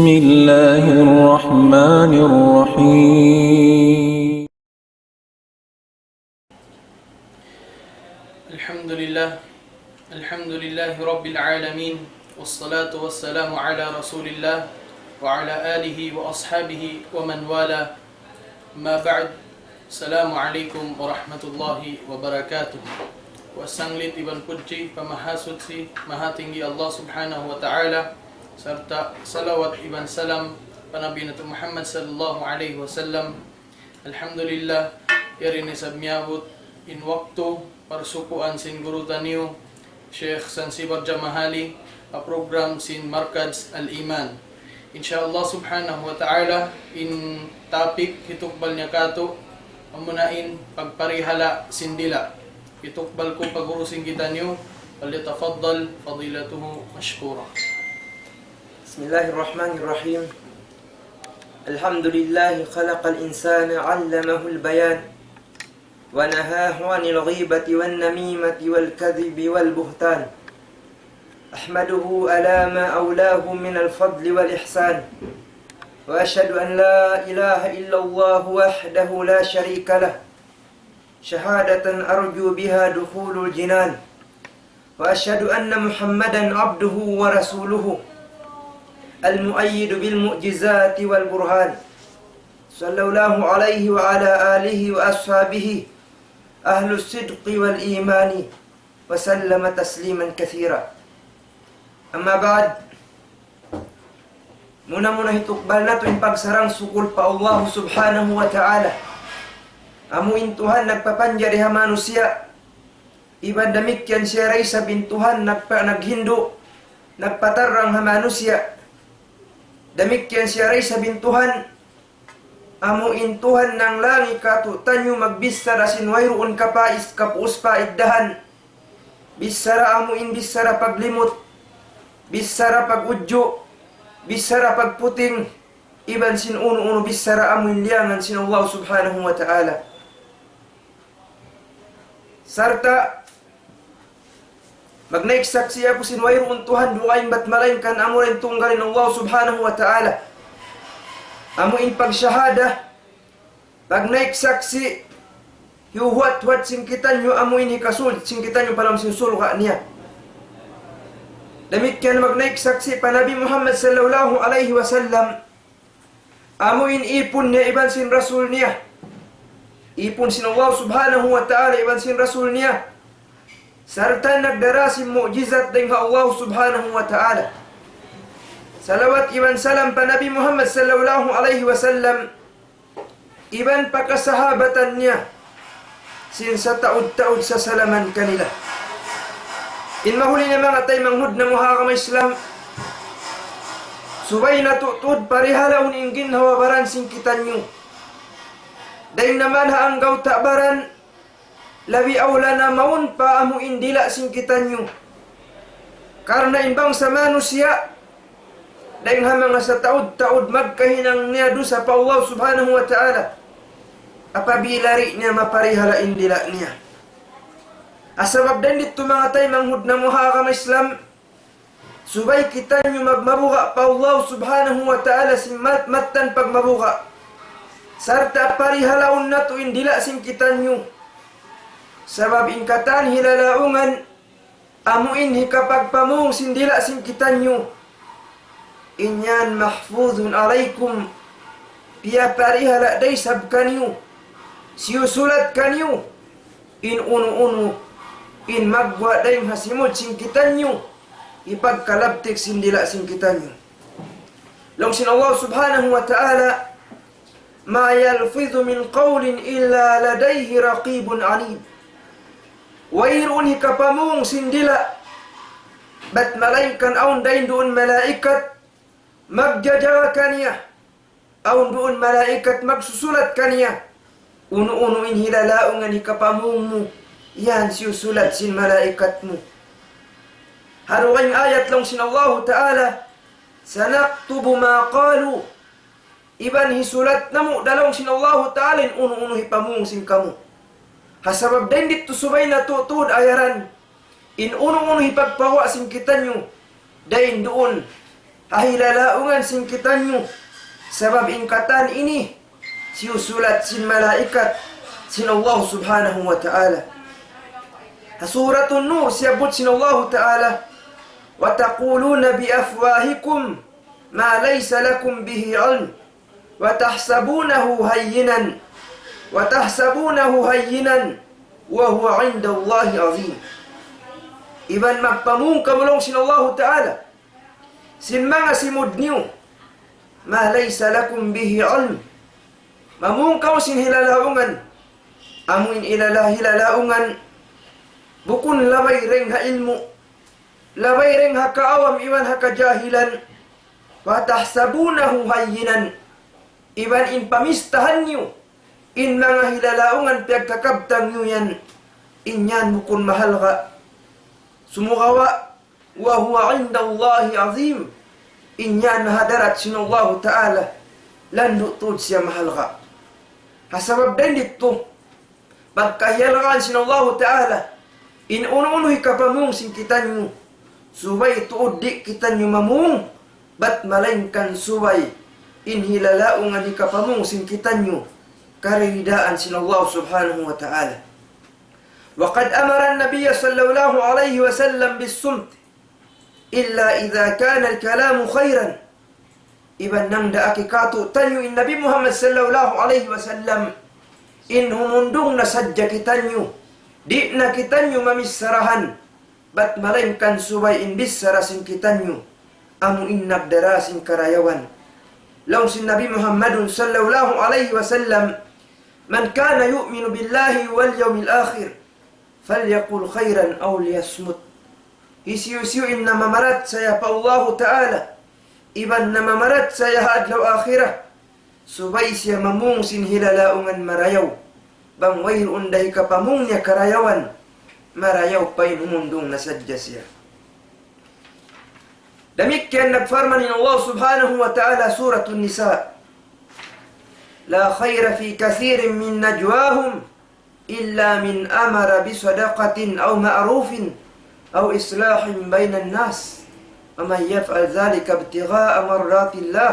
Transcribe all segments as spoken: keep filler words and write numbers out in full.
بسم الله الرحمن الرحيم. الحمد لله. الحمد لله رب العالمين. والصلاة والسلام على رسول الله وعلى آله وأصحابه ومن والاه. أما بعد. السلام عليكم ورحمة الله وبركاته. Wa sanglit iban pudji pa Mahasuchi, Mahatinggi Allah Subhanahu wa Ta'ala, sarta' salawat iban salam pa Nabi natu' Muhammad sallallahu alayhi wasallam. Alhamdulillah, yari na isab miyabut in waktu parsukuan sin guru taniyu, Sheikh Sansibar Jamahali, pa program sin Markaz Al-Iman. Insha Allah Subhanahu wa Ta'ala, in topic hitukbal niya katu', amuna in pagparihala' sin dila'. Hitukbal ku pa guru sin kitaniyu, فليتفضل فضيلته مشكورا. بسم الله الرحمن الرحيم. الحمد لله خلق الإنسان علمه البيان، ونهاه عن الغيبة والنميمة والكذب والبهتان. أحمده على ما أولاه من الفضل والإحسان، وأشهد أن لا إله إلا الله وحده لا شريك له، شهادة أرجو بها دخول الجنان، وأشهد أن محمدا عبده ورسوله، المؤيد بالمعجزات والبرهان، صلى الله عليه وعلى آله وأصحابه أهل الصدق والإيمان، وسلم تسليما كثيرا. أما بعد، muna-muna hitukbal natu' in pagsarang-sukul pa Allah Subhanahu wa Ta'ala. Amu in Tuhan nagpapanjari ha manusiya', iban damikkiyan siya da isab in Tuhan nagpa-, naghindu', nagpatarrang ha manusiya'. Damikkiyan siya da isab in Tuhan, amu in Tuhan nanglangi kātu'niyu magbichara sin wayruun kapais, kapuus-paiddahan. Bichara amu in bichara paglimut, bichara pag-udju', bichara pagputing, iban sin unu-unu bichara amu in liyangan sin Allah Subhanahu wa Ta'ala. Sarta' magnaik saksi' aku sin wayruun Tuhan dugaing bat malaingkan amura in tunggal in Allah Subhanahu wa Ta'ala. Amu in pagshahada, pagnaik saksi', hiyuhuwat-huwat sin kitaniyu amu in hikasud sin kitaniyu pa lawm sin surga' niya. Damikkiyan magnaik saksi' pa Nabi Muhammad sallallahu alayhi wasallam, amu in ipun niya iban sin rasul niya. Ipun sin Allah Subhanahu wa Ta'ala iban sin rasul niya. Sarta' nagdara sin mu'jizat dayn ha Allah Subhanahu wa Ta'ala. Salawat iban salam pa Nabi Muhammad sallallahu alayhi wasallam, iban pa kasahabatan niya, sin sataud-taud sasalaman kanila. In mahuli niya manga taymanghud namu' ha agama Islam, subay natu' tuud parihalaun in ginhawa-baran sin kitaniyu. Dayn naman ha anggawta' baran, labi awla na mawn pa amu in dila' sin kitaniyu. Karna' in bangsa manusiya', dayn ha manga sataud-taud magkahinang niya dusa pa Allah Subhanahu wa Ta'ala, apabila di' niya maparihala' in dila' niya. Ha sabab dayn didtu manga taymanghud namu' ha agama Islam, subay kitaniyu magmabuga' pa Allah Subhanahu wa Ta'ala sin mat-, mattan pagmabuga'. Sarta' parihalaun natu' in dila' sin kitaniyu. Sabab in katan hilalaungan, amu in hikapagpamung sin dila' sin kitaniyu. In yan مَحْفُوظٌ عَلَيْكُمْ, piyaparihala' da isab kaniyu, siyusulat kaniyu, in unu-unu in magguwa' dayn ha simud sin kitaniyu, hipagkalabtik sin dila' sin kitaniyu. Laung sin Allah Subhanahu wa Ta'ala, مَا يَلْفِظُ مِنْ قَوْلٍ إِلَّا لَدَيْهِ رَقِيبٌ عَتِيدٌ. Wayruun hikapamung sin dila', bat malaingkan awn dayn duun malaikat magjajaga kaniya, awn duun malaikat magsusulat kaniya. Unu-unu in hilalaungan hikapamung mu, yan siyusulat sin malaikat mu. Ha dugaing ayat laung sin Allahu Ta'ala, سَنَكْتُبُ مَا قَالُوا. Iban hisulat namu' da laung sin Allahu Ta'ala in unu-unu hipamung sin kamu. Ha sabab dayn didtu subay natu' tuud ayaran in unu-unu hipagpaguwa' sin kitaniyu dayn duun ha hilalaungan sin kitaniyu, sabab in katan ini, siyusulat sin malaikat sin Allah Subhanahu wa Ta'ala. Ha Suratun Nur, siyabbut sin Allah Ta'ala, وتقولون بأفواهكم ما ليس لكم به علم وتحسبونه هينا وتحسبونه هينا وهو عند الله عظيم. Iban magpamung kamu laung sin Allahu Ta'ala sin manga simud niyu, ما ليس لكم به علم. Mamung kamu sin hilalaungan, amu in hilala-, hilalaungan, bukun labay dayng ha ilmu', labay dayng ha kaawam iban ha kajahilan. وتحسبونه هينا. Iban in pamistahan niyu, in manga hilalaungan piyagkakabtang niyu yan, in yan bukun mahalga'. Sumagawa', وهو عند الله عظيم. In yan ha hadarat sin Allahu Ta'ala, landu' tuud siya mahalga'. Ha sabab dayn didtu, pagkahiyagaan sin Allahu Ta'ala in unu-unu hikapamung sin kitaniyu, subay tuud di' kitaniyu mamung, bat malaingkan subay in hilalaungan hikapamung sin kitaniyu, karidaan sin Allah Subhanahu wa Ta'ala. وقد أمر النبي صلى الله عليه وسلم بالصمت إلا إذا كان الكلام خيرا. Iban nangdaak kātu'niyu in Nabi Muhammad sallallahu alayhi wasallam, in humundung na sadja kitaniyu, di' na kitaniyu mamicharahan, bat malaingkan subay in bichara sin kitaniyu, amu in nagdara sin karayawan. Laung sin Nabi Muhammadun sallallahu alayhi wasallam, من كان يؤمن بالله واليوم الآخر فليقل خيرا أو ليصمت. Hisiyu-siyu in namamarachaya pa Allahu Ta'ala, iban namamarachaya ha adlaw akhirat, subay siya mamung sin hilalaungan marayaw. Bang wayruun da hikapamung niya karayawan, marayaw pa in humundung na sadja siya. Damikkiyan nagparman in Allah Subhanahu wa Ta'ala, Suratun Nisa, لا خير في كثير من نجواهم إلا من أمر بصدقة أو معروف أو إصلاح بين الناس ومن يفعل ذلك ابتغاء مرضات الله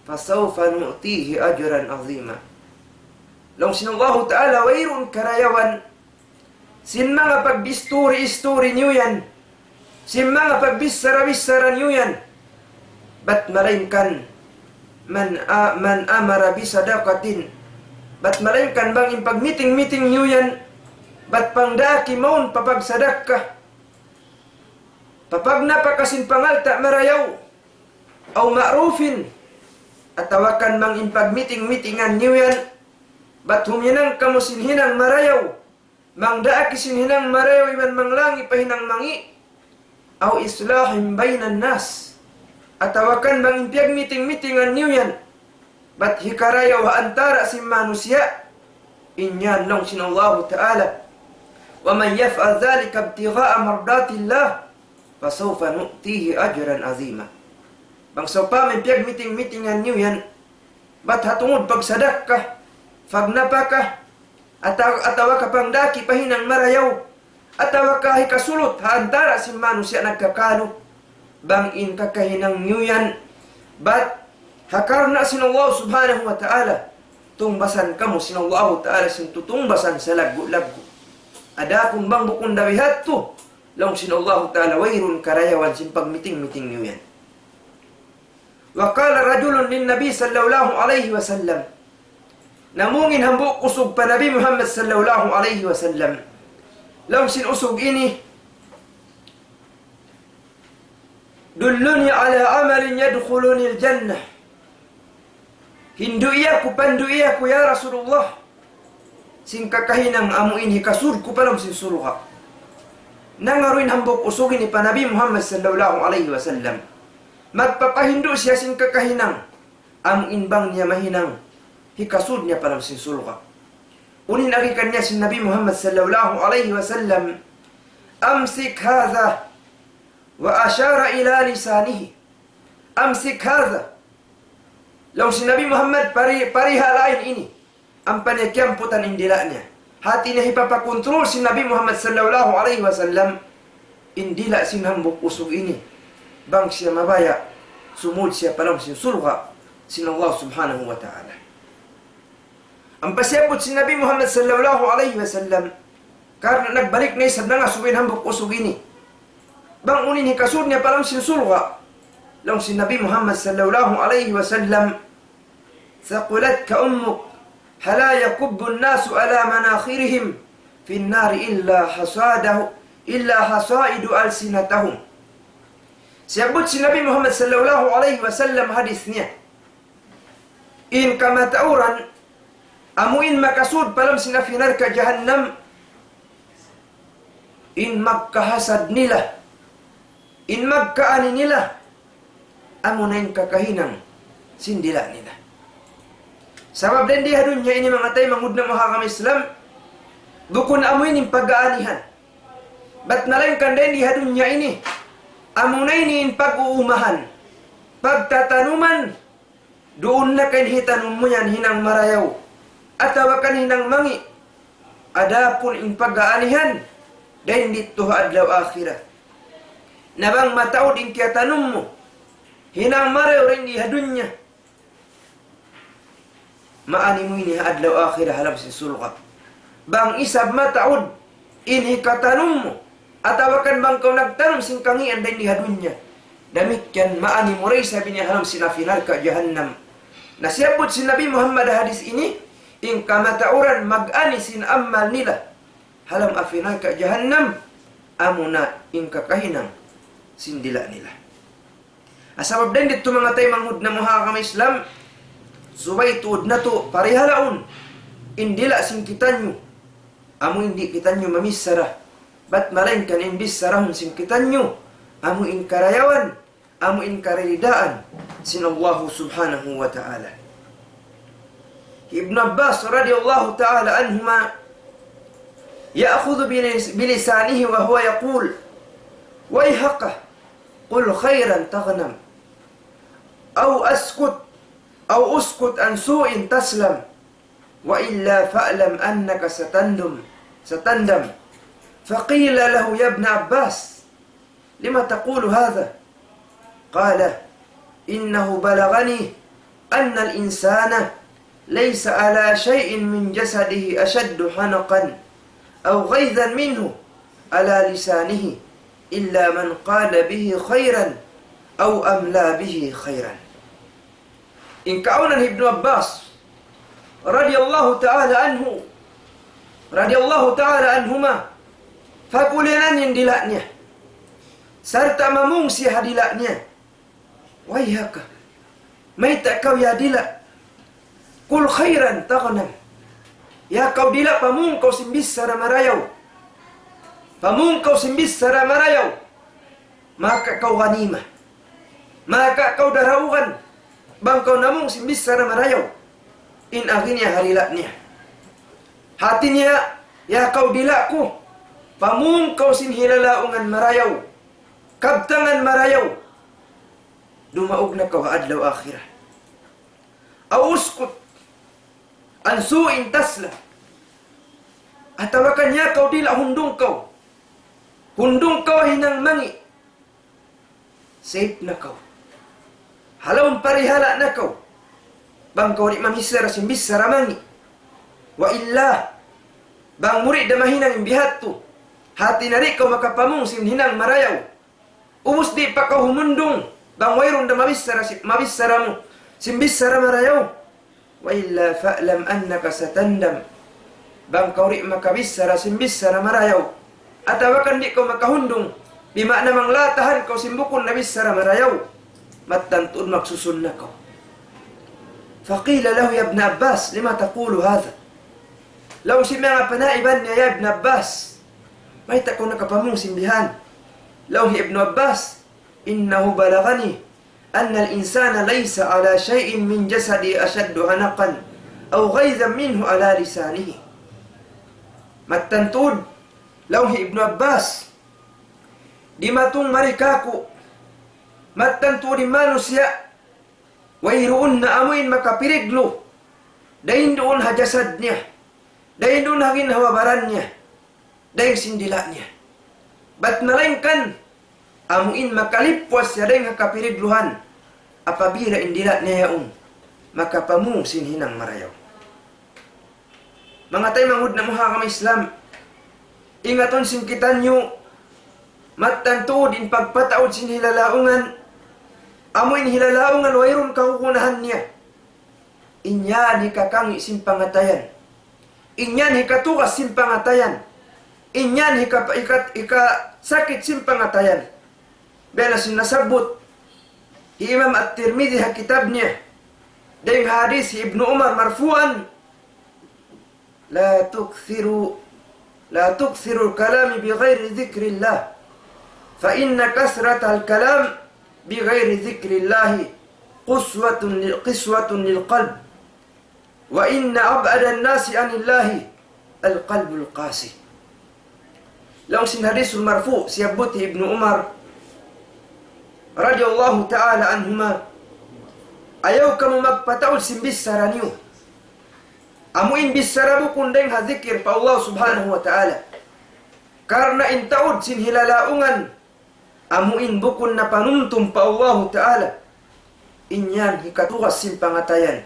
فسوف نؤتيه أجرا عظيما. Laung sin Allahu Ta'ala, wayruun karayawan sin manga pagbisturi-isturi niyu yan, sin manga pagbichara-bichara niyu yan, bat malaingkan من أ-، من أمر بصدقة, bat malaingkan bang in pagmiting-miting niyu yan, bat pangdaaki mawn pa pagsadakka, pa pagnapaka sin pangalta' marayaw, أو معروف, atawa kan bang in pagmiting-mitingan niyu yan, bat huminang kamu sin hinang marayaw, mangdaaki sin hinang marayaw iban manglangi pa hinang mangi', أو إصلاح بين الناس, atawa kan bang in piyagmiting-mitingan niyu yan, bat hikarayaw ha antara' sin manusiya', in yan laung sin Allahu Ta'ala, ومن يفعل ذلك ابتغاء مرضات الله فسوف نؤتيه أجرا عظيما. Bang sawpama in piyagmiting-mitingan niyu yan, bat ha tungud pagsadakka, pagnapaka, ataw-, atawa ka pangdaaki pa hinang marayaw, atawa ka hikasulut ha antara' sin manusiya' nagkakalu, bang in kakahinang niyu yan, bat ha karna' sin Allah Subhanahu wa Ta'ala, tungbasan kamu sin Allahu Ta'ala sin tutungbasan salaggu'-laggu'. Adapun bang bukun da bihadtu, laung sin Allahu Ta'ala, wayruun karayawan sin pagmiting-miting niyu yan. وقال رجل للنبي صلى الله عليه وسلم. Namung in hambuuk usug pa Nabi Muhammad sallallahu alayhi wasallam. Laung sin usug ini, دلني على عمل يدخلني الجنة. Hindu'i aku, pandu'i aku, ya Rasulullah, sin kakahinang amu in hikasud ku pa lawm sin surga'. Nangaru in hambuuk usug ini pa Nabi Muhammad sallallahu alayhi wasallam. Magpapahindu' siya sin kakahinang amu in bang niya mahinang hikasud niya pa lawm sin surga'. Unu in agi kaniya sin Nabi Muhammad sallallahu alayhi wasallam, أمسك هذا، وأشار إلى لسانه. أمسك هذا. Laung sin Nabi Muhammad, pari-, parihalain ini. Ampa niya kiyamputan in dila' niya. Hati niya hipapakontrol sin Nabi Muhammad sallallahu alayhi wasallam in dila' sin hambuuk usug ini. Bang siya mabaya' sumud siya pa lawm sin surga' sin Allah Subhanahu wa Ta'ala. Ampa siyabbut sin Nabi Muhammad sallallahu alayhi wasallam, karna' nagbalik na isab nangasubu in hambuuk usug ini. Bang unu in hikasud niya pa lawm sin surga'. Laung sin Nabi Muhammad sallallahu alayhi wasallam, ثقلتك أمك، هلا يكب الناس على مناخرهم في النار إلا حصائد، إلا حصائد ألسنتهم. Siyabbut sin Nabi Muhammad sallallahu alayhi wasallam hadis niya. In kamatauran, amu in makasud pa lawm sin api narka' jahannam, in magkahasad nila, in magkaani nila, amu na in kakahinang sin dila' nila. Sabab dayn di ha dunya ini manga taymanghud namu' ha agama Islam, bukun amu ini in pag-aanihan. Bat malayngkan dayn di ha dunya ini, amu na ini in pag-uumahan, pagtatanuman, duun na ka in hitanum mu yan hinang marayaw, atawa kan hinang mangi'. Adapun in pag-aanihan, dayn didtu ha adlaw akhirat. Na bang mataud in kiyatanum mu, hinang marayaw dayn di ha dunya, maani mu ini ha adlaw akhirat ha lawm sin surga'. Bang isab mataud in hikatanum mu, atawa kan bang kaw nagtanum sin kangīan dayn di ha dunya, damikkiyan maani mu da isab ini ha lawm sin api narka' jahannam. Na siyabbut sin Nabi Muhammad hadis ini, in kamatauran mag-ani sin amal nila ha lawm api narka' jahannam, amu na in kakahinang sin dila' nila. Sabab dayn didtu manga taymanghud namu' ha agama Islam, subay tuud natu' parihalaun in dila' sin kitaniyu, amu in di' kitaniyu mamichara, bat malayngkan in bicharahun sin kitaniyu, amu in karayawan, amu in kariridaan sin Allahu Subhanahu wa Ta'ala. Ibnu Abbas radiyallahu ta'ala anhuma يأخذ بلس-، بلسانه وهو يقول: ويحك، قل خيرا تغنم، أو أسكت، أو اسكت عن سوء تسلم، وإلا فاعلم أنك ستندم، ستندم. فقيل له: يا ابن عباس، لم تقول هذا؟ قال: إنه بلغني أن الإنسان ليس على شيء من جسده أشد حنقا أو غيظا منه على لسانه إلا من قال به خيرا أو أملى به خيرا. In kaawnan Ibnu Abbas, radiyallahu ta'ala anhu, radiyallahu ta'ala anhuma, pag'ulinan in dila' niya. Sarta' mamung siya ha dila' niya. ويحك. Mayta' kaw ya dila'. قل خيرا تغنم. Ya kaw dila', pamung kaw sin bichara marayaw. Pamung kaw sin bichara marayaw. Maka kaw ganima. Maka kaw daraugan. Bang kaw namung sin bichara marayaw. In agi niya ha dila' niya. Hati niya, ya kaw dila' ku, pamung kaw sin hilalaungan marayaw, kabtangan marayaw, dumaug na kaw ha adlaw akhirat. أو اسكت عن سوء تسلم. Atawa kan ya kaw dila', hundung kaw. Hundung kaw hinang mangi'. Safe na kaw. Halaum parihala' na kaw. Bang kaw di' mamichara sin bichara mangi'. Wa illa, bang mu di' da mahinang in biha' yadtu, hati niya di' kaw makapamung sin hinang marayaw. Ubus di' pa kaw humundung, bang wayruun da mabichara si-, mabichara mu sin bichara marayaw. وإلا فاعلم أنك ستندم. Bang kaw di' makabichara sin bichara marayaw, atawa kan di' kaw makahundung, bima'na manglatahan kaw sin bukun na bichara marayaw, mattan tuud magsusun na kaw. فقيل له: يا ابن عباس، لم تقول هذا؟ Laung sin manga panaiban niya, ya Ibn Abbas, mayta' kaw nakapamung sin bihan? Laung hi Ibnu Abbas, إنه بلغني أن الإنسان ليس على شيء من جسده أشد حنقا أو غيظا منه على لسانه. Mattan tuud, laung hi Ibnu Abbas, dimatung mari kāku', mattan tuud in manusiya', wayruun na amu in makapiriglu, dayn duun ha jasad niya, dayn duun ha ginhawa-baran niya, dayn sin dila' niya. Bat malaingkan, amu in makalipwas siya dayn ha kapirigluhan, apabila in dila' niya yaun makapamung sin hinang marayaw. Manga taymanghud namu' ha agama Islam, ingatun sin kitaniyu, mattan tuud in pagpataud sin hilalaungan, amu in hilalaungan wayruun kagunahan niya. In yan hikakangi' sin pangatayan. In yan hikatugas sin pangatayan. In yan hika, hika, hikasakit sin pangatayan. Biya' na sin nasabbut hi Imam At-Tirmidhi ha kitab niya, dayn ha hadith hi Ibnu Umar marfu'an, لا تكثروا، لا تكثروا الكلام بغير ذكر الله، فإن كثرة الكلام بغير ذكر الله قسوة لل-، قسوة للقلب، وإن أبعد الناس عن الله القلب القاسي. Laung sin hadithul marfu', siyabbut hi Ibnu Umar radiyallahu ta'ala anhuma, ayaw kamu magpataud sin bichara niyu. Amu in bichara bukun dayn ha zikir pa Allah subhanahu wa ta'ala. Karna' in taud sin hilalaungan, amu in bukun na panumtum pa Allahu ta'ala. In yan hikatugas sin pangatayan.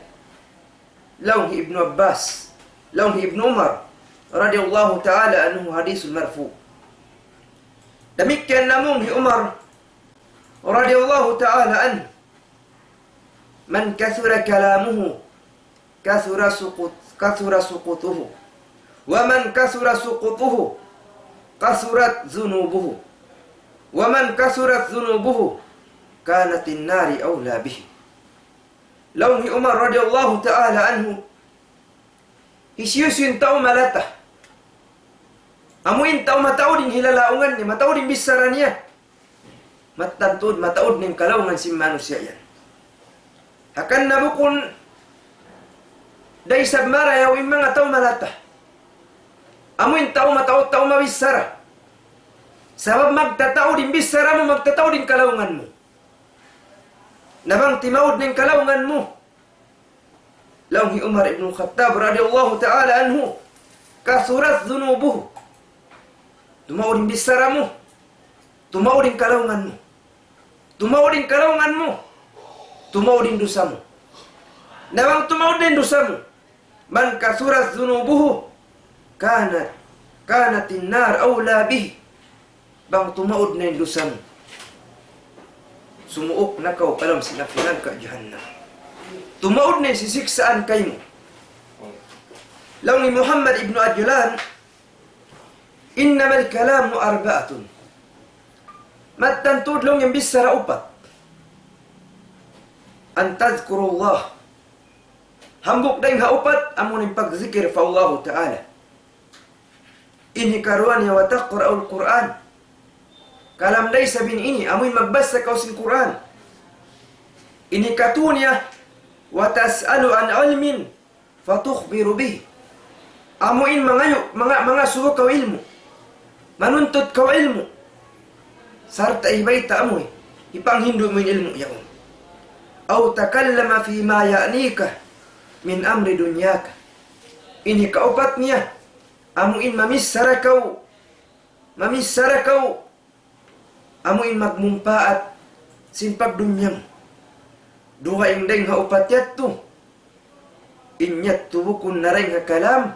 Laung hi Ibnu Abbas, laung hi Ibnu Umar, radiyallahu ta'ala anhu, hadithul marfu'. Damikkiyan namung hi Umar, radiyallahu ta'ala anhu, من كثر كلامه كثر سقط-، كثر سقطه، ومن كثر سقطه كثرت ذنوبه، ومن كثرت ذنوبه كانت النار أولى به. Laung hi Umar radiyallahu ta'ala anhu, hisiyu-siyu in tau malata, amu in tau mataud in hilalaungan niya, mataud in bichara niya, mattan tuud mataud na in kalaungan sin manusiya' yan. Hangkan na bukun da isab marayaw in manga tau malata. Amu in tau mataud, tau mabichara. Sabab magtataud in bichara mu, magtataud in kalaungan mu. Na bang timaud na in kalaungan mu, laung hi Umar ibn Khattab radiyallahu ta'ala anhu, كثرت ذنوبه. Tumaud in bichara mu, tumaud in kalaungan mu. Tumaud in kalaungan mu, tumaud in dusa mu. Na bang tumaud in dusa mu, من كثرت ذنوبه كانت، كانت النار أولى به. Bang tumaud na in dusa mu, sumuuk na kaw pa lawm sin api narka' jahannam. Tumaud na in sisiksaan kaymu. Laung hi Muhammad ibn Ajlan, إنما الكلام أربعة. Mattan tuud laung in bichara upat. أن تذكروا الله. Hambuuk dayn ha upat, amu in pagzikir pa Allahu Ta'ala. In hikaruwa niya, وتقرأوا القرآن. Kalam da isab in ini, amu in magbasa kaw sin Qur'an. In hikatu niya, وتسألوا عن علم فتخبروا به. Amu in mangayu', manga-, mangasubu kaw ilmu'. Manuntut kaw ilmu'. Sarta' hibayta' mu, hipanghindu' mu in ilmu' yaun. أو تكلم فيما يعنيك من أمر دنياك. In hikaupat niya, amu in mamichara kaw, mamichara kaw, amu in magmumpaat sin pagdunya mu. Dugaing dayn ha upat yadtu, in yadtu bukun na dayn ha kalam,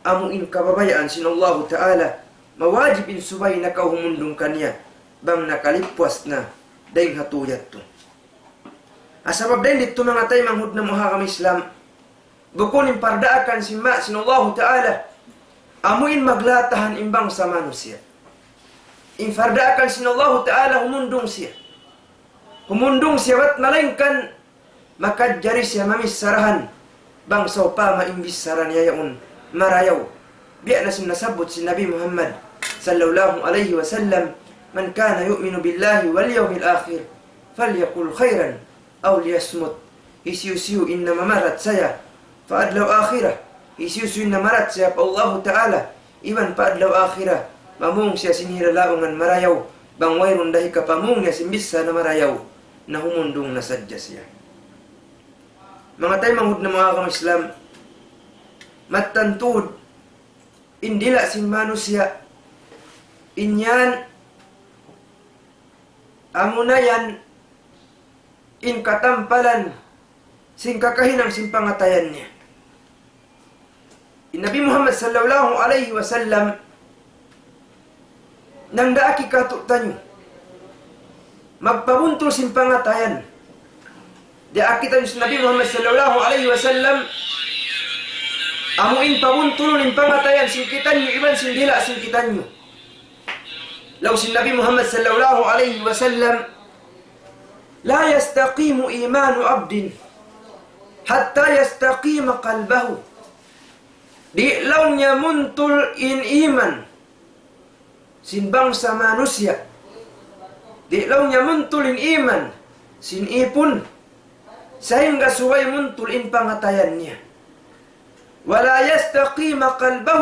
amu in kabayaan sin Allahu Ta'ala, mawajib in subay na kaw humundung kaniya, bang nakalipwas na dayn ha tū yadtu. Sabab dayn didtu manga taymanghud namu' ha agama Islam, bukun in pardaakan sin ma-, sin Allahu Ta'ala, amu in maglatahan in bangsa manusiya'. In pardaakan sin Allahu Ta'ala humundung siya. Humundung siya bat malaingkan makajari siya mamicharahan bang sawpama in bichara niya yaun marayaw. Biya' na sin nasabbut sin Nabi Muhammad sallallahu alayhi wasallam, من كان يؤمن بالله واليوم الآخر فليقل خيرا أو ليصمت. Hisiyu-siyu in namamarachaya pa adlaw akhirat, hisiyu-siyu in namamarachaya pa Allahu Ta'ala iban pa adlaw akhirat, mamung siya sin hilalaungan marayaw, bang wayruun da hikapamung niya sin bichara marayaw, na humundung na sadja siya. Manga taymanghud namu' ha agama Islam, mattan tuud in dila' sin manusiya', in yan, amuna yan, in katampalan sin kakahinang sin pangatayan niya. In Nabi Muhammad sallallahu alayhi wasallam nangdaak katu'taniyu magpabuntul sin pangatayan. Diyaak kitaniyu sin Nabi Muhammad sallallahu alayhi wasallam, amu in pabuntulun in pangatayan sin kitaniyu iban sin dila' sin kitaniyu. Laung sin Nabi Muhammad sallallahu alayhi wasallam, لا يستقيم إيمان عبد حتى يستقيم قلبه. Di' laung niya muntul in iman sin bangsa manusiya'. Di' laung niya muntul in iman sin ipun, sahingga subay muntul in pangatayan niya. ولا يستقيم قلبه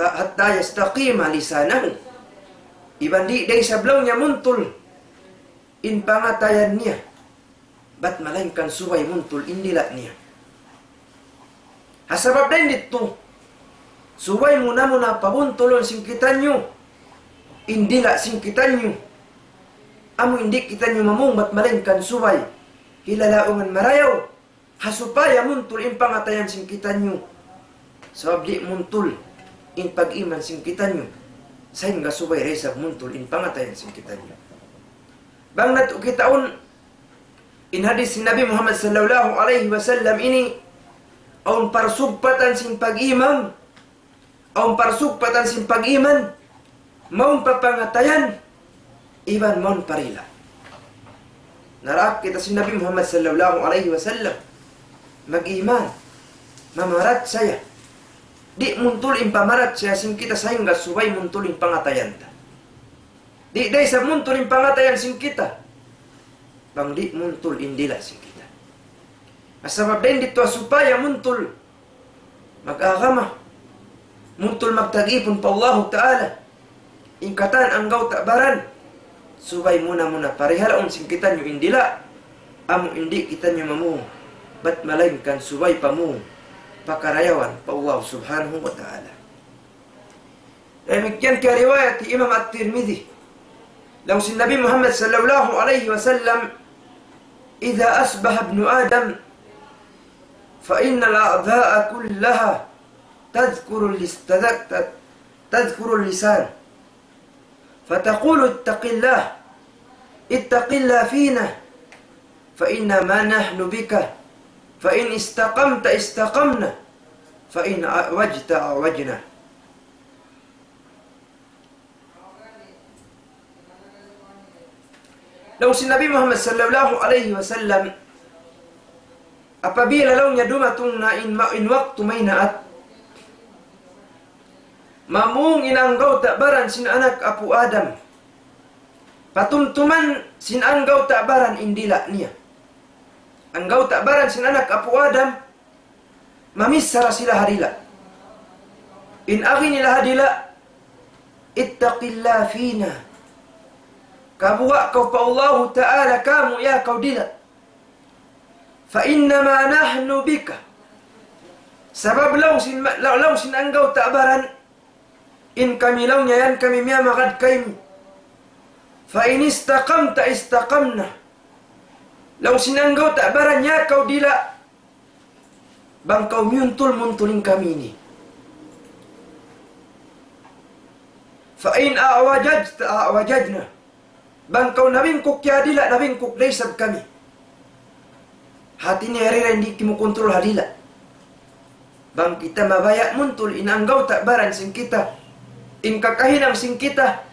حتى يستقيم لسانه. Iban di' da isab laung niya muntul in pangatayan niya, bat malaingkan subay muntul in dila' niya. Ha sabab dayn didtu, subay muna-muna pabuntulun sin kitaniyu in dila' sin kitaniyu. Amu in di' kitaniyu mamung bat malaingkan subay hilalaungan marayaw, ha supaya muntul in pangatayan sin kitaniyu. Sabab di' muntul in pag-iman sin kitaniyu, sahingga subay da isab muntul in pangatayan sin kitaniyu. Bang natu' kitaun in hadis sin Nabi Muhammad sallallahu alayhi wasallam ini, awn parsugpatan sin pag-iman, awn parsugpatan sin pag-iman, mawn pa pangatayan, iban mawn pa dila'. Naraak kita sin Nabi Muhammad sallallahu alayhi wasallam mag-iman, mamarachaya. Di' muntul in pamarachaya sin kita sahingga subay muntul in pangatayan ta. Di' da isab muntul in pangatayan sin kita bang di' muntul in dila' sin kita. Ha sabab dayn didtu, ha supaya muntul mag-agama, muntul magtag-ipun pa Allahu Ta'ala in katan anggawta' baran, subay muna-muna parihalaun sin kitaniyu in dila', amu in di' kitaniyu mamung, bat malaingkan subay pamung pa karayawan pa Allah Subhanahu wa Ta'ala. Damikkiyan kiyariwayat hi Imam At-Tirmidhi. Laung sin Nabi Muhammad sallallahu alayhi wasallam, إذا أصبح ابن آدم فإن الأعضاء كلها تذكر اللس-، تذك-، تذكر اللسان فتقول: اتق الله، اتق الله فينا، فإنما نحن بك، فإن استقمت استقمنا، فإن أعوجت أعوجنا. Laung sin Nabi Muhammad sallallahu alayhi wasallam, apabila laung niya dumatung na in ma-, in waktu maynaat, mamung in anggawta' baran sin anak apu' Adam, patumtuman sin anggawta' baran in dila' niya. Anggawta' baran sin anak apu' Adam, mamichara sila ha dila'. In agi nila ha dila', اتق الله فينا. Kabuga' kaw pa Allahu Ta'ala kāmu' ya kaw dila'. فإنما نحن بك. Sabab laung sin ma-, laung, laung sin anggawta' baran, in kami laung niya yan kami miyamagad kaymu. فإن استقمت استقمنا. Laung sin anggawta' baran ya kaw dila', bang kaw miyuntul-muntul in kami ini. فإن أعوججت أعوججنا. Bang kaw nabingkuk ya dila', nabingkuk da isab kami. Hāti niya yari ra in di' kimukontrol ha dila'. Bang kita mabaya' muntul in anggawta' baran sin kita, in kakahinang sin kita,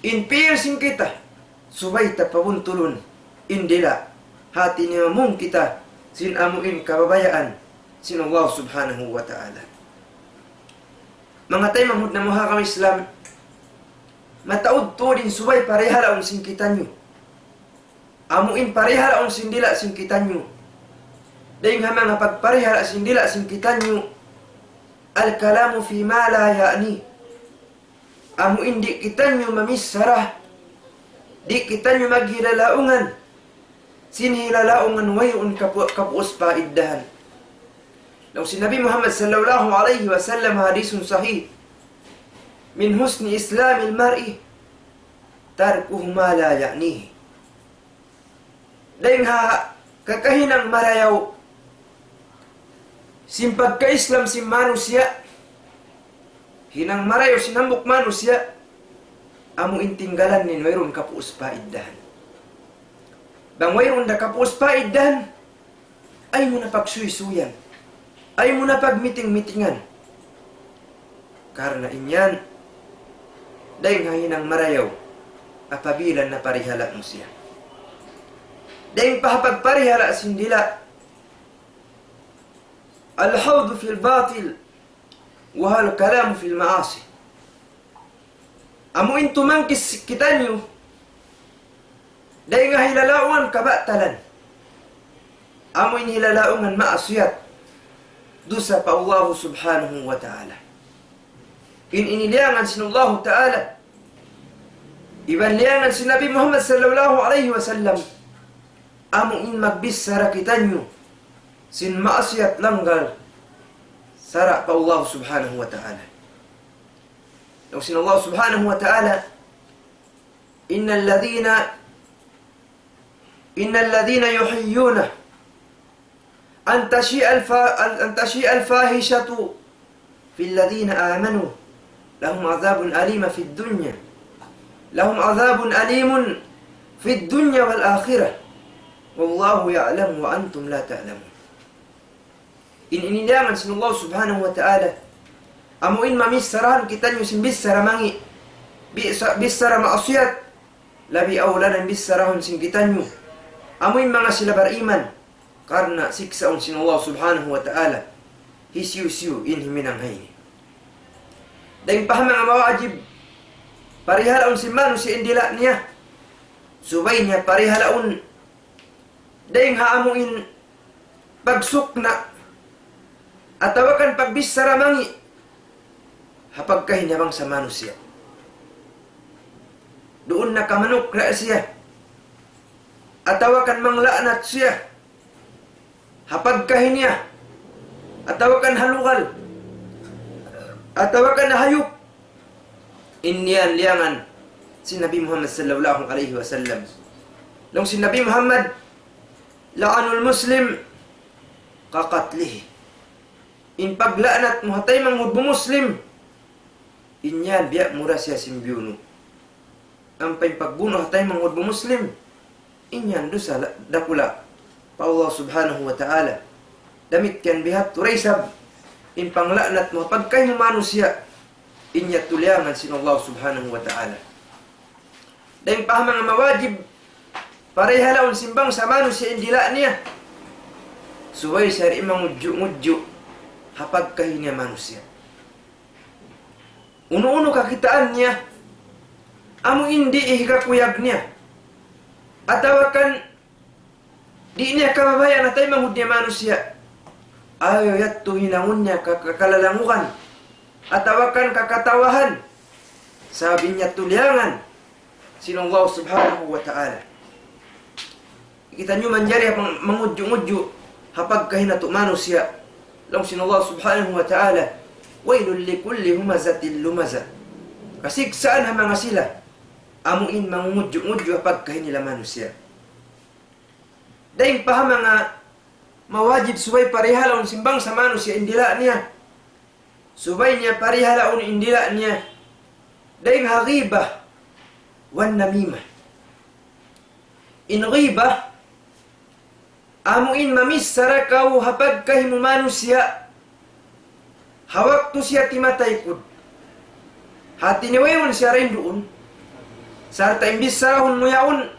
in piil sin kita, subay ta pabuntulun in dila'. Hāti niya mamung kita sin amu in kababayaan sin Allah Subhanahu wa Ta'ala. Manga taymanghud namu' ha agama Islam, mataud tuud in subay parihalaun sin kitaniyu. Amu in parihalaun sin dila' sin kitaniyu. Dayng ha manga pagparihala' sin dila' sin kitaniyu, الكلام فيما لا يعنيه. Amu in di' kitaniyu mamichara, di' kitaniyu maghilalaungan sin hilalaungan wayruun kapu-, kapuas paiddahan. Laung sin Nabi Muhammad sallallahu alayhi wasallam, حديث صحيح: من حسن إسلام المرء تركه ما لا يعنيه. Dayng ha kakahinang marayaw sin pagka-Islam sin manusiya', hinang marayaw sin hambuuk manusiya', amu in tinggalan niya in wayruun kapuus paiddahan. Bang wayruun da kapuus paiddahan, ayaw mu na pagsuysuyan, ayaw mu na pagmiting-mitingan. Karna' in yan, dayng ha hinang marayaw, apabila naparihala' mu siya. Dayng pa ha pagparihala' sin dila', الخوض في الباطل والكلام في المعاصي. Amu in tumangkis kitaniyu dayng ha hilalaungan kabatalan. Amu in hilalaungan maasiyat, dusa pa Allah Subhanahu wa Ta'ala. In ini liyangan sin Allah Ta'ala, iban liyangan sin Nabi Muhammad sallallahu alayhi wasallam, amu in magbichara kitaniyu sin maasiyat langgal sara' pa Allah Subhanahu wa Ta'ala. Laung sin Allah Subhanahu wa Ta'ala, إن الذين إن الذين يحبون أن تشيع الفا أن تشيع الفاحشة في الذين آمنوا لهم عذاب أليم في الدنيا لهم عذاب أليم في الدنيا والآخرة والله يعلم وأنتم لا تعلمون. In ini liyangan sin Allah Subhanahu wa Ta'ala. Amu in mamicharahan kitaniyu sin bichara mangi'. Bi-, sa-, bichara maasiyat. Labi awla na in bicharahun sin kitaniyu amu in manga sila bariman. Karna' siksaun sin Allah Subhanahu wa Ta'ala hisiyu-siyu in himinang ha ini. Dayng pa ha manga mawajib parihalaun sin manusiya' in dila' niya, subay niya parihalaun dayng ha amu in pagsukna' atawa kan pagbichara mangi' ha pagkahi niya bangsa manusiya'. Duun na kamanukra' siya atawa kan mangla'nat siya ha pagkahi niya atawa kan ha lugal atawa kan ha hayup. In yan liyangan sin Nabi Muhammad sallallahu alayhi wasallam. Laung sin Nabi Muhammad, لعن المسلم كقتله. In pagla'nat mu ha taymanghud mu Muslim, in yan biya' mu da siya sin biyunu'. Ampa in pagbunu' ha taymanghud mu Muslim, in yan dusa la-, dakula' pa Allah Subhanahu wa Ta'ala. Damikkiyan bihādtu da isab in pangla'nat mu ha pagkahi mu manusiya', in yadtu liyangan sin Allah Subhanahu wa Ta'ala. Dayng pa ha manga mawajib parihalaun sin bangsa manusiya' in dila' niya, subay siya di' mangudju'-ngudju' ha pagkahi niya manusiya'. Unu-unu kakitaan niya, amu in di' hikakuyag niya, atawa kan di' niya kababayaan ha taymanghud niya manusiya', ayaw yadtu hinangun niya ka-, ka-, kalalangugan atawa kan kakatawahan. Sabab in yadtu liyangan sin Allah Subhanahu wa Ta'ala. Kitaniyu manjari mang-, mangudju'-ngudju' ha pagkahi natu' manusiya'. Laung sin Allah Subhanahu wa Ta'ala, ويل لكل همزة لمزة. Kasiksaan ha manga sila amu in mangudju'-ngudju' ha pagkahi nila manusiya'. Dayng pa ha manga mawajib subay parihalaun sin bangsa manusiya' in dila' niya. Subay niya parihalaun in dila' niya dayng ha ghibah wan namimah. In ghibah, amu in mamichara kaw ha pagkahi mu manusiya' ha waktu siya timataykud. Hati niya wayruun siya dayn duun. Sarta' in bicharahun mu yaun,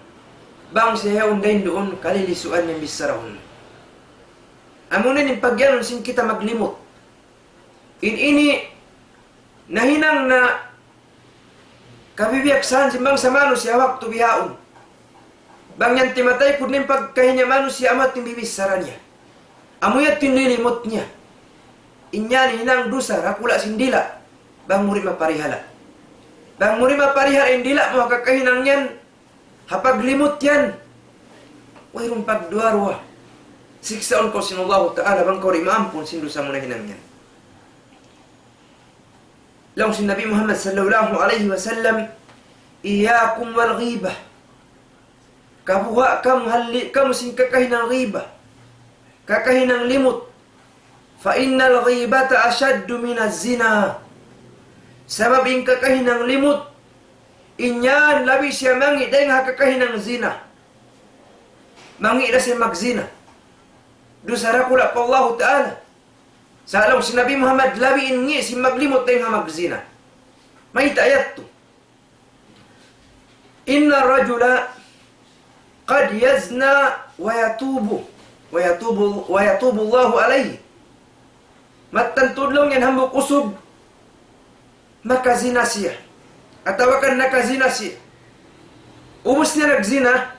bang siya yaun dayn duun, kalilisuan niya in bicharahun mu. Amuna in pag'iyanun sin kita maglimut. In ini nahinang na kabibiyaksahan sin bangsa manusiya' waktu bihaun. Bang yan timataykud na in pagkahi niya manusiya', amu yadtu in bibichara niya. Amu yadtu in lilimut niya. In yan hinang dusa dakula' sin dila'. Bang mu di' maparihala'. Bang mu di' maparihala' in dila' mu ha kakahinang yan, ha paglimut yan, wayruun pagduwa-ruwa, siksaun kaw sin Allahu Ta'ala bang kaw di' maampun sin dusa mu nahinang yan. Laung sin Nabi Muhammad sallallahu alayhi wasallam, إياكم والغيبة. Kabuga' kamu, halli' kamu sin kakahinang riba, kakahinang limut. فإن الغيبة أشد من الزنا. Sabab in kakahinang limut, in yan labi siya mangi' dayn ha kakahinang zina. Mangi' da siya magzina. Dusa dakula' pa Allahu Ta'ala. Sa' laung sin Nabi Muhammad, labi in ngi' sin maglimut dayn ha magzina. Mayta' yadtu? إن الرجل قد يزني ويتوب، ويتوب، ويتوب الله عليه. Mattan tuud laung yan hambuuk usug, makazina siya. Atawa kan nakazina siya. Ubus niya nagzina,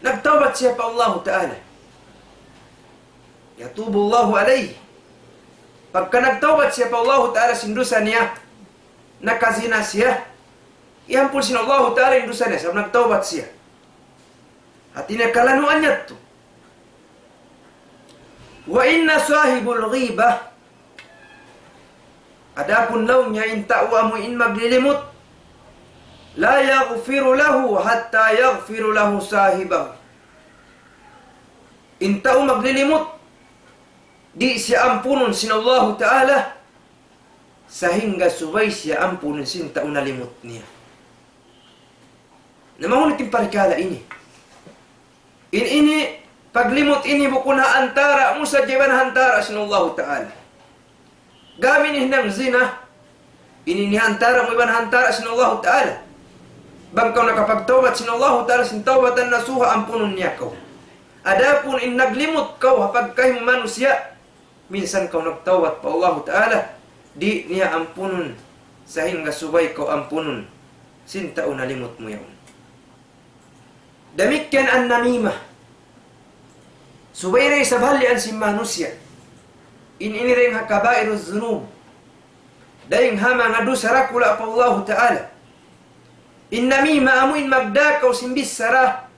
nagtawbat siya pa Allahu Ta'ala. يتوب الله عليه. Pagka nagtawbat siya pa Allahu Ta'ala sin dusa niya, nakazina siya, iyampun sin Allahu Ta'ala in dusa niya, sabab nagtawbat siya. Hati niya kalanuan niya tu. وإن صاحب الغيبة, adapun laung niya in tau amu in maglilimut, لا يغفر له حتى يغفر له صاحبه. In tau maglilimut, di' siya ampunun sin Allahu Ta'ala, sahingga subay siya ampunun sin tau nalimut niya. Na mahunit in parkala' ini. In ini, paglimut ini bukun ha antara' mu sadja iban ha antara' sin Allahu Ta'ala. Gam in hinang zina, ini in ha antara' mu iban ha antara' sin Allahu Ta'ala. Bang kaw nakapagtawbat sin Allahu Ta'ala sin tawbatan nasuha, ampunun niya kaw. Adapun in naglimut kaw ha pagkahi mu manusiya', minsan kaw nagtawbat pa Allahu Ta'ala, di' niya ampunun, sahingga subay kaw ampunun sin tau nalimut mu yaun. Damikkiyan an-namima. Subay da isab hallian sin manusiya'. In ini dayn ha kabairuz zunub. Dayn ha manga dusa dakula' pa Allahu Ta'ala. In namima amu in magdakaw sin bichara.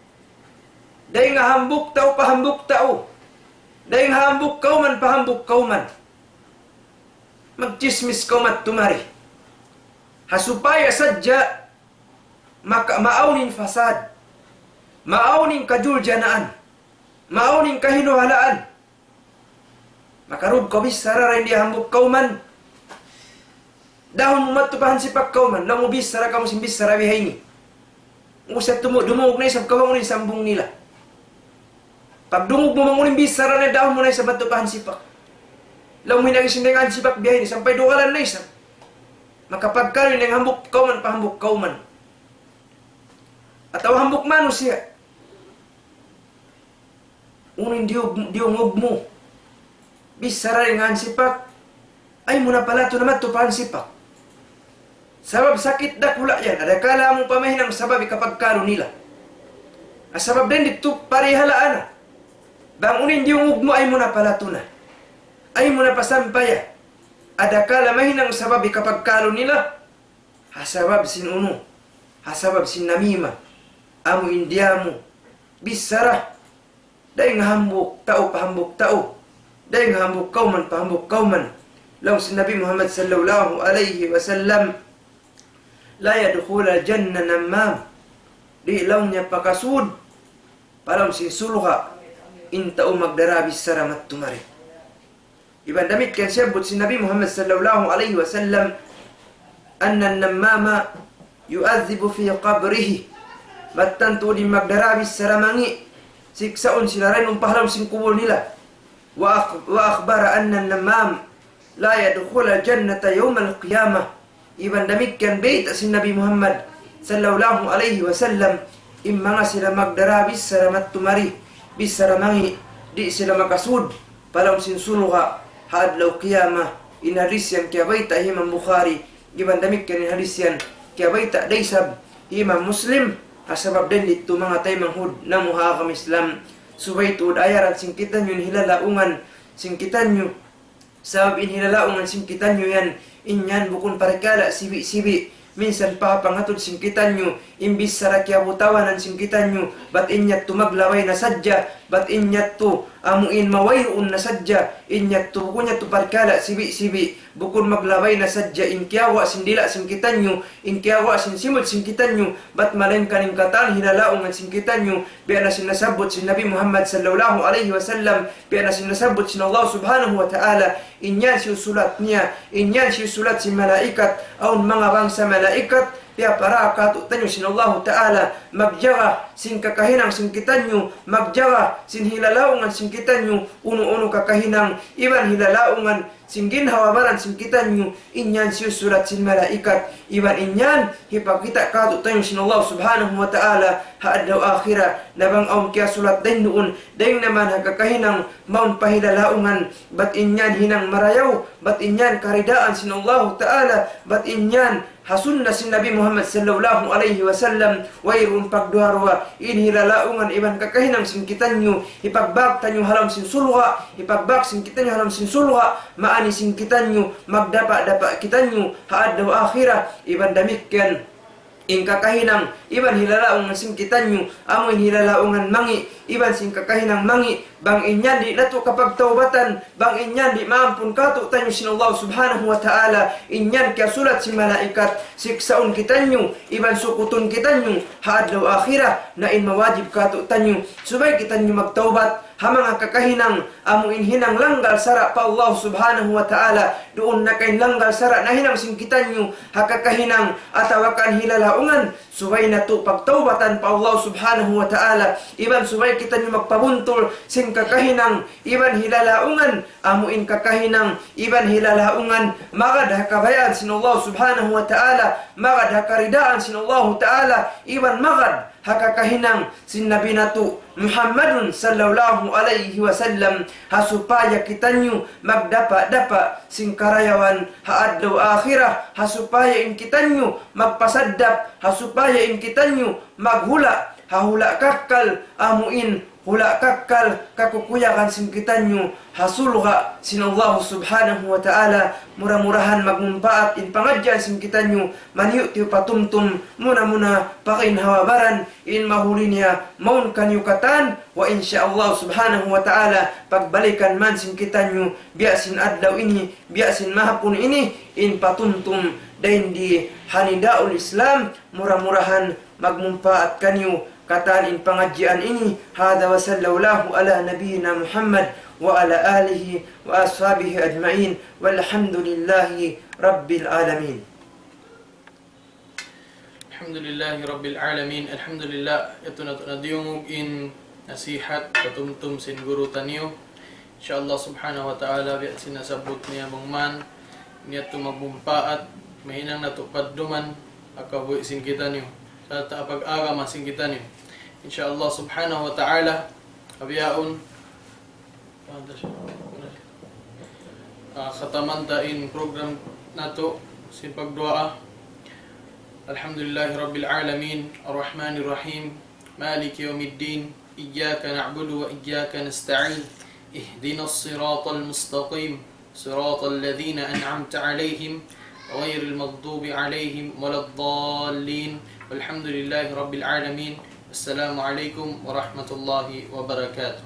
Dayn ha hambuuk tau pa hambuuk tau. Dayn ha hambuuk kawman pa hambuuk kawman. Magchismis kawman tumari. Ha supaya sadja maka-, maawn in fasad. Maawn in kajuljanaan. Maawn in kahinuhalaan. Makarug kaw bichara dayn di ha hambuuk kawman. Dahun mu madtu pa hansipak kawman, laung mu bichara kamu sin bichara bihaini. Usa tumu-, dumungug na isab kaw bang unu in sambung nila. Pagdungug mu bang unu in bichara nila, dahun mu na isab madtu pa hansipak. Laung mu in agi sin dayn ha hansipak bihaini, sampay dugalan na isab. Makapagkalu in dayn ha hambuuk kawman pa hambuuk kawman. Atawa hambuuk manusiya'. Unu in diyug-, diyungug mu? Bichara dayn ha hansipak. Ayaw mu na palatuna madtu pa hansipak. Sabab sakit dakula' yan. Adakala amu pa mahinang sabab hikapagkalu nila. Sabab dayn didtu parihalaan na. Bang unu in diyungug mu, ayaw mu na palatuna. Ayaw mu na pasampaya. Adakala mahinang sabab hikapagkalu nila. Ha sabab sin unu? Ha sabab sin namima. Amu in diyamu. Bichara. Dayn ha hambuuk tau pa hambuuk tau. Dayn ha hambuuk kawman pa hambuuk kawman. Laung sin Nabi Muhammad sallallahu alayhi wasallam, لا يدخل الجنة نمام. Di' laung niya pakasud pa lawm sin surga' in tau magdara bichara madtu mari. Iban damikkiyan siyabbut sin Nabi Muhammad sallallahu alayhi wasallam, أن النمام يعذب في قبره. Mattan tuud in magdara bichara mangi', siksaun sila dayn duun pa ha lawm sin kubul nila. وأخ-، وأخبر أن النمام لا يدخل الجنة يوم القيامة. Iban damikkiyan bayta' sin Nabi Muhammad sallallahu alayhi wasallam, in manga sila magdara bichara madtu mari, bichara mangi', di' sila makasud pa lawm sin surga' ha adlaw qiyamah. In hadis yan kiyabayta' hi Imam Bukhari, iban damikkiyan in hadis yan kiyabayta' da isab hi Imam Muslim, ha sabab dayn didtu manga taymanghud namu' ha agama Islam, subay tuud ayaran sin kitaniyu in hilalaungan sin kitaniyu. Sabab in hilalaungan sin kitaniyu yan, in yan bukun parkala' sibi'-sibi'. Minsan pa ha pangatud sin kitaniyu, in bichara kiyabutawanan sin kitaniyu, bat in yadtu maglabay na sadja, Bat in yadtu, amu in mawayruun na sadja, in yadtu bukun yadtu parkala' sibi'-sibi', bukun maglabay na sadja in kiyawa' sin dila' sin kitaniyu, in kiyawa' sin simud sin kitaniyu, bat malaingkan in katan hilalaungan sin kitaniyu, biya' na sin nasabbut sin Nabi Muhammad sallallahu alayhi wasallam, biya' na sin nasabbut sin Allah subhanahu wa ta'ala, in yan siyusulat niya, in yan siyusulat sin malaikat, awn manga bangsa malaikat, piyapara kātu'niyu sin Allahu Ta'ala, magjaga sin kakahinang sin kitaniyu, magjaga sin hilalaungan sin kitaniyu, unu-unu kakahinang, iban hilalaungan sin ginhawa-baran sin kitaniyu, in yan siyusulat sin malaikat, iban in yan hipakita' kātu'niyu sin Allah Subhanahu wa Ta'ala, ha adlaw akhirat, na bang awn kiyasulat dayn duun, dayn naman ha kakahinang, mawn pa hilalaungan, bat in yan hinang marayaw, bat in yan karidaan sin Allahu Ta'ala, bat in yan ha sunna sin Nabi Muhammad sallallahu alayhi wasallam, wayruun pagduwa-ruwa, in hilalaungan iban kakahinang sin kitaniyu, hipagbak taniyu ha lawm sin surga', hipagbak sin kitaniyu ha lawm sin surga', maani sin kitaniyu, magdapa'-dapa' kitaniyu, ha adlaw akhirat, iban damikkiyan in kakahinang, iban hilalaungan sin kitaniyu, amu in hilalaungan mangi', iban sin kakahinang mangi', bang in yan di' natu' kapagtawbatan, bang in yan di' maampun kātu'niyu sin Allah Subhanahu wa Ta'ala, in yan kiyasulat sin malaikat, siksaun kitaniyu, iban sukutun kitaniyu, ha adlaw akhirat, na in mawajib kātu'niyu, subay kitaniyu magtawbat, ha manga kakahinang, amu in hinang langgal sara' pa Allah Subhanahu wa Ta'ala, duun na ka in langgal sara' nahinang sin kitaniyu, ha kakahinang, atawa kan hilalaungan, subay natu' pagtawbatan pa Allah Subhanahu wa Ta'ala, iban subay kitaniyu magpabuntul sin kakahinang, iban hilalaungan, amu in kakahinang, iban hilalaungan, magad ha kabayaan sin Allah Subhanahu wa Ta'ala, magad ha karidaan sin Allah Ta'ala, iban magad ha kakahinang sin Nabi natu' Muhammadun sallallahu alayhi wasallam, ha supaya kitaniyu magdapa'-dapa' sin karayawan ha adlaw akhirat, ha supaya in kitaniyu magpasaddap, ha supaya in kitaniyu maghula', ha hula' kakkal, amu in hula' kakkal kakukuyagan sin kitaniyu, ha surga' sin Allah Subhanahu wa Ta'ala, mura-murahan magmumpaat in pangadjian sin kitaniyu, maniyu-tiyu patumtum, muna-muna pa ginhawa-baran, in mahuli niya, mawn kaniyu katan, wa insya Allah Subhanahu wa Ta'ala, pagbalikan man sin kitaniyu, biya' sin adlaw ini, biya' sin mahapun ini, in patumtum, dayn di ha Nidaul Islam, mura-murahan magmumpaat kaniyu, katan in pangadjian ini, هذا وصلى الله على نبينا محمد وعلى آله وأصحابه أجمعين والحمد لله رب العالمين. Alhamdulillahi Rabbil Alamin. Alhamdulillah, yadtu natu' na diyungug in nasihat, patumtum sin guru taniyu. Insya Allah Subhanahu wa Ta'ala, biya' sin nasabbut niya bang man, in yadtu magmumpaat, mahinang natu' padduman, ha kabuhi' sin kitaniyu, sarta' pag-agama sin kitaniyu. Insya Allah Subhanahu wa Ta'ala, bihaun, ah, khataman ta in program natu' sin pagduwaa. الحمد لله رب العالمين، الرحمن الرحيم، مالك يوم الدين، إياك نعبد وإياك نستعين، اهدنا الصراط المستقيم، صراط الذين أنعمت عليهم، غير المغضوب عليهم ولا الضالين، والحمد لله رب العالمين. السلام عليكم ورحمة الله وبركاته.